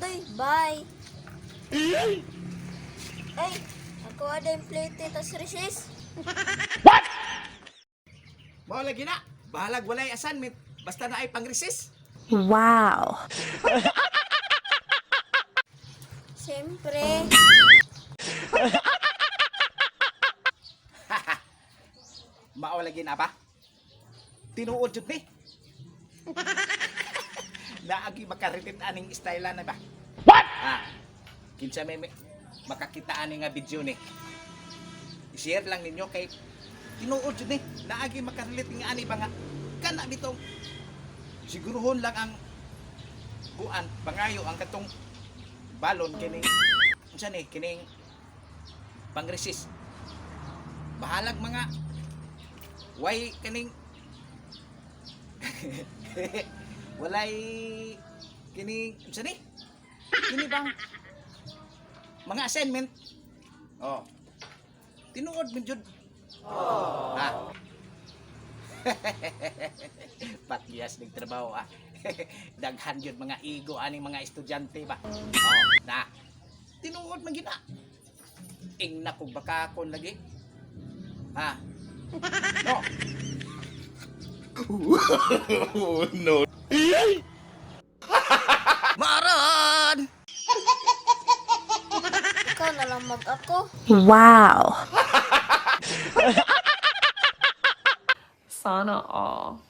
Oy, bye. Ay, ako ada yung plate tas recess. Mao lagi na. Bahalag walay assignment. Basta na ay pang-recess. Wow. Siyempre. Mao lagi na ba? Tinuod jud ni. Naagi makarelate aning style na ba? What? Ah, kinsa may makakita ani nga video ni. I-share lang ninyo kay tinuod jud ni. Naagi makarelate nga ani ba nga kana bitong siguruhon lang ang kuan pangayo ang katong balon kining unsa ni kining pangresis. Bahalag mga way kaning walay kining unsa ni kini bang mga assignment, oh, tinuod man jud, ha. Patyas ning trabaho, ah. Daghan jud mga ego aning mga estudyante ba. Oh, na tinuod man gid na. Ingna kog bakakon lagi, ha, no. No. Maran! Ikaw na lang mag-ako. Wow. Sana all.